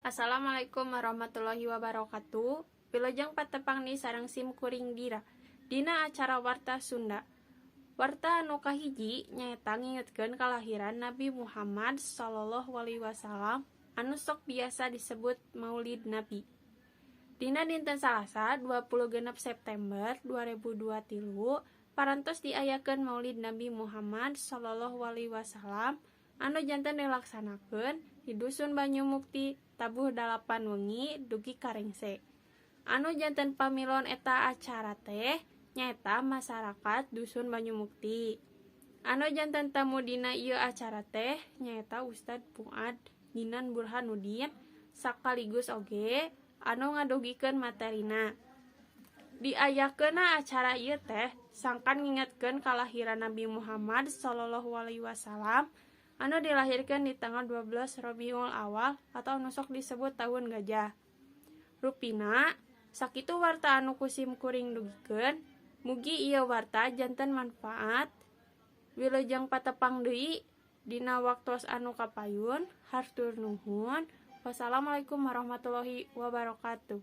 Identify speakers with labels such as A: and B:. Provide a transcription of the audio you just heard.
A: Assalamualaikum warahmatullahi wabarakatuh. Wilujeng patepang deui sareng sim kuring Dira dina acara Warta Sunda. Warta anu kahiji nyaeta ngingetkeun kalahiran Nabi Muhammad Sallallahu Alaihi Wasallam anu sok biasa disebut Maulid Nabi. Dina dinten Salasa 26 September 2023 parantos diayakeun Maulid Nabi Muhammad Sallallahu Alaihi Wasallam anu janten dilaksanakeun di Dusun Banyumukti, tabuh 8 wengi dugi ka rengse. Anu janten pamilon eta acara teh nyaeta masyarakat Dusun Banyumukti. Anu janten tamu dina ieu acara teh nyaeta Ustad Fuad Ginan Burhanuddin, sakaligus oge anu ngadugikeun materina. Diayakeunna acara ieu teh sangkan ngingetkeun kalahiran Nabi Muhammad Sallallahu Alaihi Wasallam anu dilahirkeun di tanggal 12 Rabiul Awal atau anu sok disebut tahun gajah. Rupina sakitu warta anu ku sim kuring dugikeun. Mugi ieu warta janten manfaat. Wilujeng patepang deui dina waktos anu kapayun. Hatur nuhun. Wassalamualaikum warahmatullahi wabarakatuh.